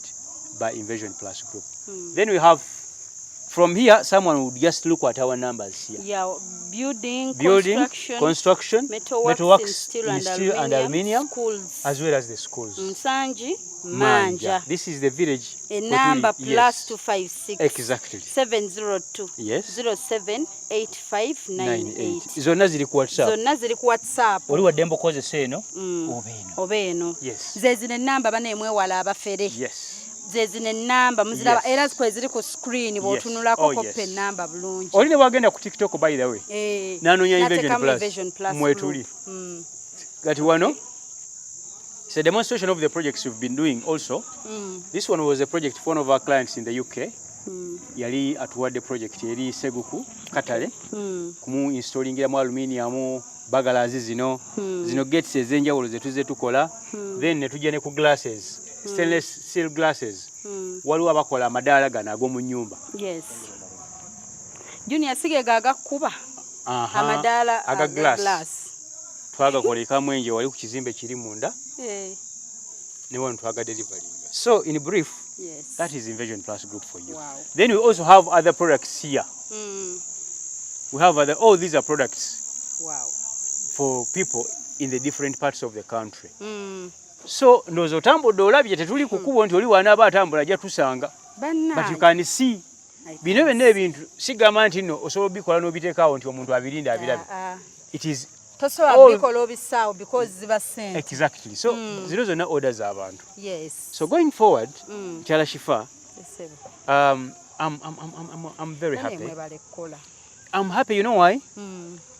by Invasion Plus Group. Then we have, from here, someone would just look at our numbers here. Yeah, building, Building, construction, construction, metalworks, metalworks in steel in and steel and aluminium, schools, as well as the schools. Nsangi Manja. This is the village. Enamba wetuli- plus 256 702 078598. 98. Zonna ziri ku WhatsApp. Zonna ziri ku WhatsApp. Oli waddembe okozesa eno oba eno. Oba eno. Yes. Ze zino enamba, baneemwewala abafere. Ze zino enamba muziraba. Era kwe ziri ku screen, bw'otunulako koppa enamba bulungi. Oli ne bwagenda ku TikTok, by the way, n'anoonya Invasion n'ateekamu Plus, Invasion Plus mwetuli. Group. Kati wano it's a demonstration of the projects we've been doing also. This one was a project for one of our clients in the UK. Yali atuwadde project eri Seguku Katale, kumu installingiramu aluminium burglars zino, zino gates ez'enjawulo ze tuzze tukola. Then ne tujja ne ku glasses, stainless steel glasses. Waliwo abakola amadaala gano ag'omu nnyumba. Yes, Junior, sigega agakkuba amadaala aga aga glass. Glass. Twagakola e Kamwenje wali ku kizimbe kiri munda, ne wano twaga deliveringa. So in brief, that is Invasion Plus Group for you. Then we also have other products here. We have other, all these are products for people in the different parts of the country. So ndowooza otambudde olabye, tetuli ku kkubo nti oli wanaaba atambula ajja tusanga, but you can see bino byonna ebintu. Sigamba nti nno osobola obikola n'obiteekaawo nti omuntu abirinde abirabe. It is Tosobola bikola obisaawo because ziba sente. Exactly. So zino zonna orders z'abantu. So going forward, Kyala Shifa, Esebo. I'm very Bane happy. Mwebale kukola. I'm happy, you know why?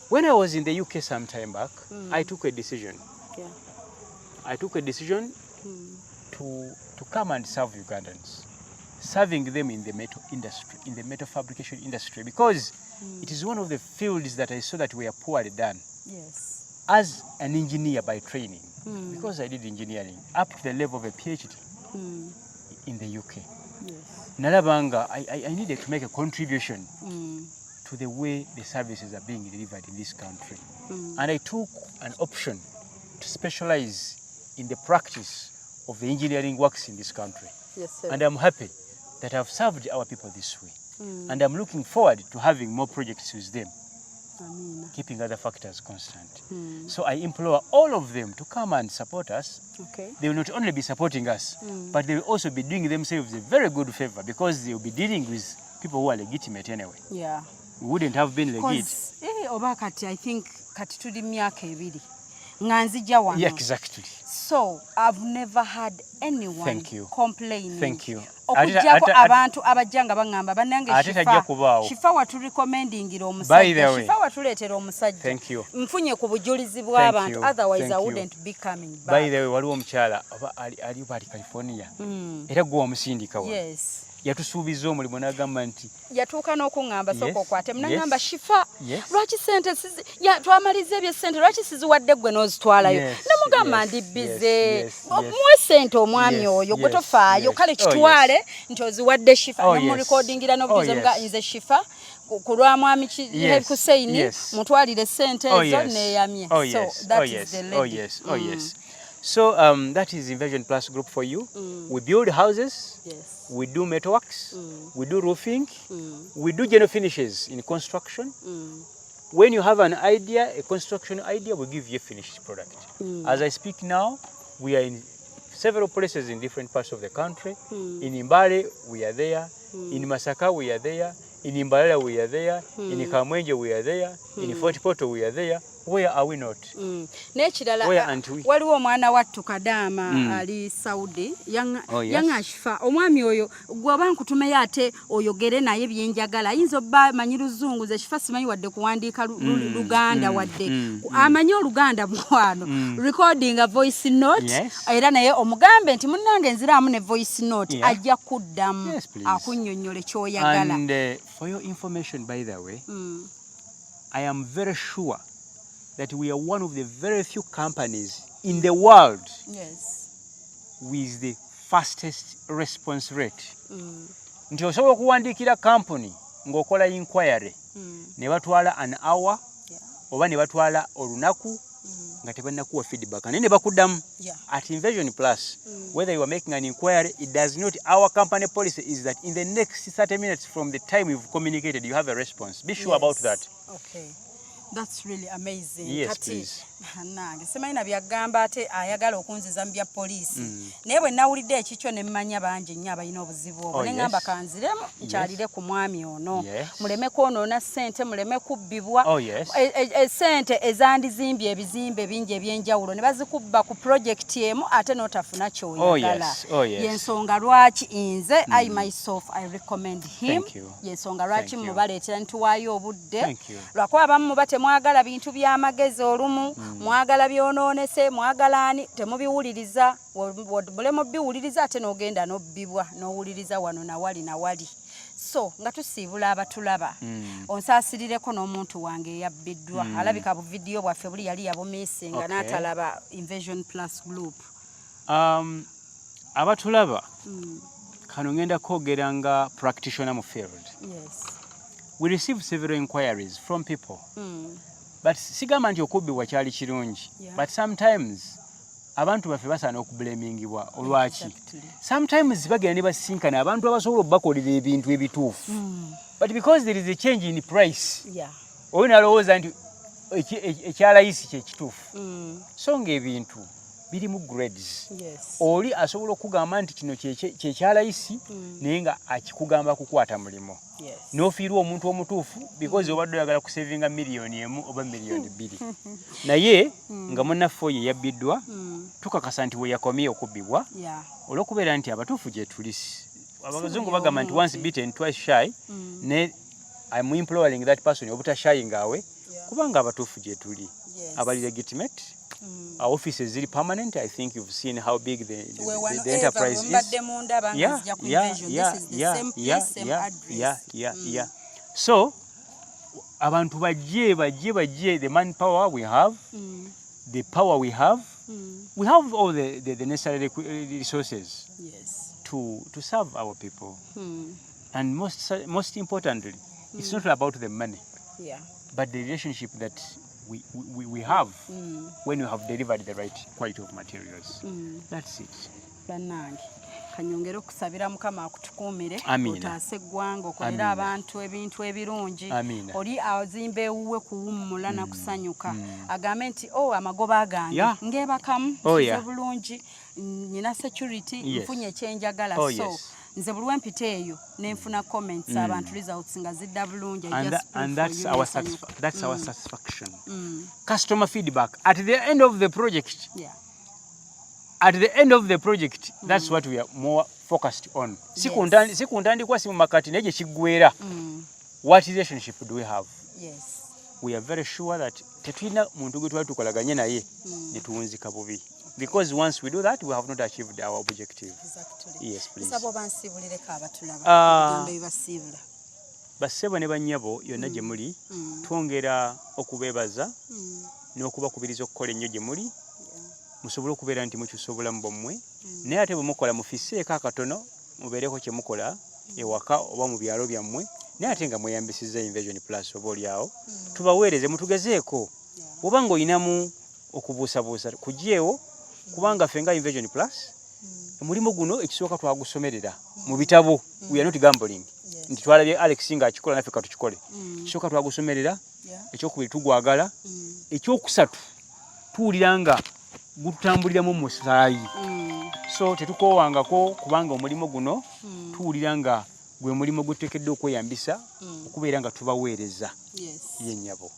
When I was in the UK some time back, I took a decision. I took a decision to come and serve Ugandans, serving them in the metal industry, in the metal fabrication industry, because it is one of the fields that I saw that were poorly done. As an engineer by training, because I did engineering up to the level of a PhD in the UK, nalaba nga I needed to make a contribution to the way the services are being delivered in this country. And I took an option to specialize in the practice of the engineering works in this country. Yes, sir. And I'm happy that I've served our people this way. And I'm looking forward to having more projects with them, Amina. Keeping other factors constant. So I implore all of them to come and support us. They will not only be supporting us, but they will also be doing themselves a very good favor because they will be dealing with people who are legitimate anyway. We wouldn't have been legit. 'Cause, oba kati I think kati tuli myaka 2 nga nzija wano. So I've never had anyone Thank you. complaining. Thank you. Okuggyako abantu abajja nga baŋŋamba, bannange, Ate Shifa, tajja kubaawo. Shifa waturecommendingira By the omusajja, way. Shifa watuleetera omusajja. Thank you. Nfunye ku bujulizi bw'abantu, you. otherwise Thank I you. wouldn't be coming back. By the way, waliwo omukyala oba ali oba ali California, era gwe wamusindika wano. Yes. Yatusuubiza omulimu n'agamba nti Yatuuka n'okuŋŋamba, sooka okwate, munaŋŋamba, Shifa, lwaki sente twamaliza ebyesente, lwaki siziwadde ggwe n'ozitwalayo? Namugamba, ndi busy, muwe sente omwami oyo, gwe tofaayo, kale kitwale nti oziwadde Shifa. Nemurekodingira n'obujulizi, muga nze Shifa ku lwa mwami Hussein mutwalire sente ezo, neeyamye. So that is the lady. Yes. Oh, yes. So that is Invasion Plus Group for you. We build houses, we do metalworks, we do roofing, we do general finishes in construction. When you have an idea, a construction idea, we give you a finished product. As I speak now, we are in several places in different parts of the country. In Mbale, we are there. In Masaka, we are there. In Mbarara, we are there. In Kamwenje, we are there. In Fort Portal, we are there. Where are we not? N'ekirala, Where aren't we? Waliwo omwana wattu Kadaama ali Saudi. Oh, yes. Yaŋŋa, Shifa, omwami oyo gweoba nkutumeyo ate oyogere naye byenjagala, ayinza obba amanyi Luzungu, ze Shifa simanyi wadde kuwandiika Luganda, wadde amanyi Oluganda mukwano, recording a voice note. Era naye omugambe nti munnange nziraamu ne voice note, ajja kuddamu Yes, please. akunnyonnyole ky'oyagala. And for your information, by the way, I am very sure That we are one of the very few companies in the world with the fastest response rate. Nti osobola okuwandiikira company ng'okola inquiry ne batwala an hour oba ne batwala olunaku nga tebannakuwa feedback, naye ne bakuddamu. At Invasion Plus, whether you are making an inquiry, it does not, our company policy is that in the next 30 minutes from the time you've communicated, you have a response. Be sure about that. Okay. That's really amazing. Yes, Kati please. Nange simanyi na byagamba, ate ayagala okunziza mu bya poliisi. Naye bwe nawulidde ekikyo ne mmanya bangi nnyo abalina obuzibu obwo. Ne ŋŋamba kanziremu nkyalire ku mwami ono. Muleme kwonoona ssente, muleme kubbibwa. Essente ezandizimbye ebizimbe bingi ebyenjawulo ne bazikubba ku projekiti emu, ate n'otafuna ky'oyagala. Yensonga lwaki nze, I myself, I recommend him. Thank you. Yensonga lwaki Thank you. mubaleetera ntuwaayo obudde. Thank you. Lwakuba abamu muba temwagala bintu by'amagezi, olumu mwagala byonoonese, mwagala ani, temubiwuliriza. Mulemu biwuliriza, ate n'ogenda n'obbibwa n'owuliriza wano nawali nawali. So nga tusiibula abatulaba, onsaasirireko n'omuntu wange eyabbiddwa. Alabika buvidiyo bwaffe buli yali yabumiisinga n'atalaba Invasion Plus Group. Abatulaba, kano ngenda kwogera nga practitioner mu field. We receive several inquiries from people, but sigamba nti okubbibwa kyali kirungi, but sometimes abantu baffe basaana okublamingibwa. Olwaki? Sometimes bagenda ne basinkana abantu abasobola okubakolera ebintu ebituufu, but because there is a change in price, oyo nalowooza nti ekyalayisi kyekituufu, so nga ebintu birimu grades. Oli asobola okugamba nti kino kyekyalayisi, naye nga akikugamba kukwata mulimu, n'ofiirwa omuntu omutuufu because obadde oyagala kusavinga 1 million oba 2 million. Naye nga munnaffe oyo eyabbiddwa, tukakasa nti we yakomye okubbibwa, olw'okubeera nti abatuufu gye tuli. Abazungu bagamba nti once bitten, twice shy. Ne I'm imploring that person obutashyingaawe, kubanga abatuufu gye tuli, abali legitimate. Our offices ziri permanent. I think you've seen how big the enterprise is. Yeah. So abantu bajje, bajje, bajje. The manpower we have, the power we have, we have all the necessary resources to serve our people. And most importantly, it's not about the money, but the relationship that we have when you have delivered the right quality of materials. That's it. Bannange, kanyongere okusabira Mukama akutukuumire, otaase eggwanga, okolere abantu ebintu ebirungi. Oli azimba ewuwe kuwummula nakusanyuka, agambe nti o oh, amagoba gange ngebakamu bulungi, nyina security, nfunye ekyenjagala. So nze buli wempita eyo nenfuna comments, abantu results nga zidda bulungi. And that's our satisfaction. Customer feedback at the end of the project. At the end of the project, that's what we are more focused on. Si ku ntandikwa, si mu makati, naye gye kiggweera. What relationship do we have? We are very sure that tetulina muntu gwe twali tukolaganye naye ne tuwunzika bubi, because once we do that, we have not achieved our objective. Yes, please. Nsaba obansiibulireko abatulaba ebigambo ebibasiibula. Bassebo ne bannyabo yonna gye muli, twongera okubeebaza n'okubakubiriza okukola ennyo gye muli, musobole okubeera nti mukyusa obulamu bwammwe. Naye ate bwe mukola, mufisseeko akatono, mubeereko kye mukola ewaka oba mu byalo byammwe, naye ate nga mweyambisizza Invasion Plus. Oba oliawo tubaweereze, mutugezeeko. Bw'oba ng'olinamu okubuusabuusa, kugyewo, kubanga ffe nga Invasion Plus, omulimu guno ekisooka twagusomerera mu bitabo. We are not gambling nti twalabye Alex ng'akikola, naffe katukikole. Ekisooka twagusomerera, ekyokubiri tugwagala, ekyokusatu tuwulira nga gututambuliramu musaayi. So tetukoowangako, kubanga omulimu guno tuwulira nga gwe mulimu gwetuteekeddwa okweyambisa okubeera nga tubaweereza. Ye nnyabo.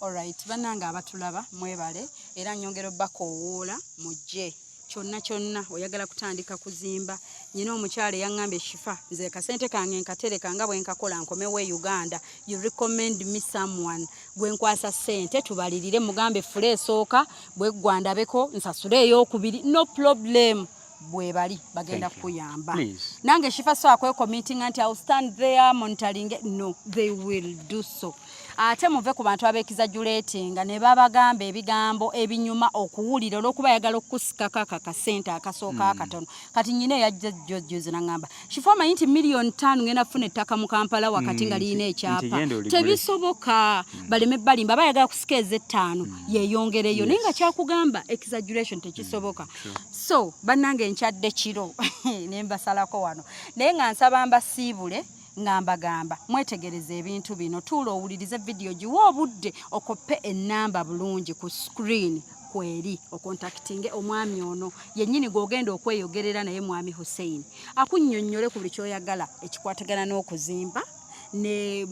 Alright, bannange abatulaba, mwebale, era nyongera obbakoowoola mujje. Kyonna kyonna oyagala kutandika kuzimba, nyina omukyala eyaŋŋambye, "Shifa, nze kasente kange nkatereka nga bwe nkakola nkomewo e Uganda. You recommend me someone gwe nkwasa ssente tubalirire." Mugambe floor esooka bweggwa ndabeko, nsasule eyokubiri, no problem. Bwe bali bagenda kukuyamba. Nange Shifa so akwecommittinga nti I'll stand there monitoring. No, they will do so. Ate muve ku bantu abeekizajuleetinga ne babagamba ebigambo ebinyuma okuwulira olw'okuba ayagala okukusikako ako akasente akasooka akatono. Kati nyina eyajja jjo juzi nangamba, Shifa, omanyi nti 5 million ngenda kufuna ettaka mu Kampala wakati nga lirina ekyapa? Nti genda oligule. Tebisoboka. Baleme balimba, bayagala kusika ez'ettaano yeeyongereyo, naye nga kyakugamba exaggeration, tekisoboka. So bannange, nkyadde kiro ne mbasalako wano, naye nga nsaba mbasiibule nga mbagamba mwetegereze ebintu bino. Tuula owulirize vidiyo, giwe obudde, okoppe ennamba bulungi ku screen kweri, okontakitinge omwami ono yennyini gw'ogenda okweyogerera naye, Mwami Hussein, akunnyonnyole ku buli ky'oyagala ekikwatagana n'okuzimba ne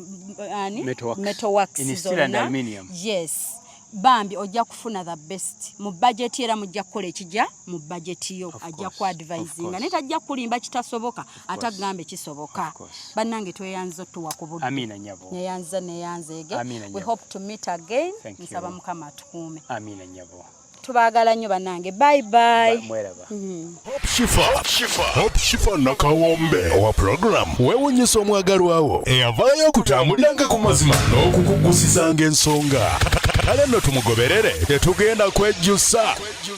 ani. Metalworks. Metalworks In steel and zonna. Aluminium. Yes, bambi, ojja kufuna the best mu budget, era mujja kukola ekijja mu budget yo. Of Ajja course, ku advisinga, of naye tajja kulimba kitasoboka, ate agambe kisoboka. Of course. Bannange, tweyanza otuwa ku budde. Amiina nyabo. Neyanza, neyanzeege. Amiina We nnyabo. hope to meet again. Thank you. Nsaba Mukama atukuume. Amiina nyabo. Tubaagala nnyo bannange, bye bye. Mweraba. Hope Shifa, Hope Shifa Nakawombe owa program Weewunyisa Omwagalwawo, eyavaayo okutambuliranga ku mazima n'okukugusizanga ensonga. Kale nno tumugoberere, tetugenda kwejjusa.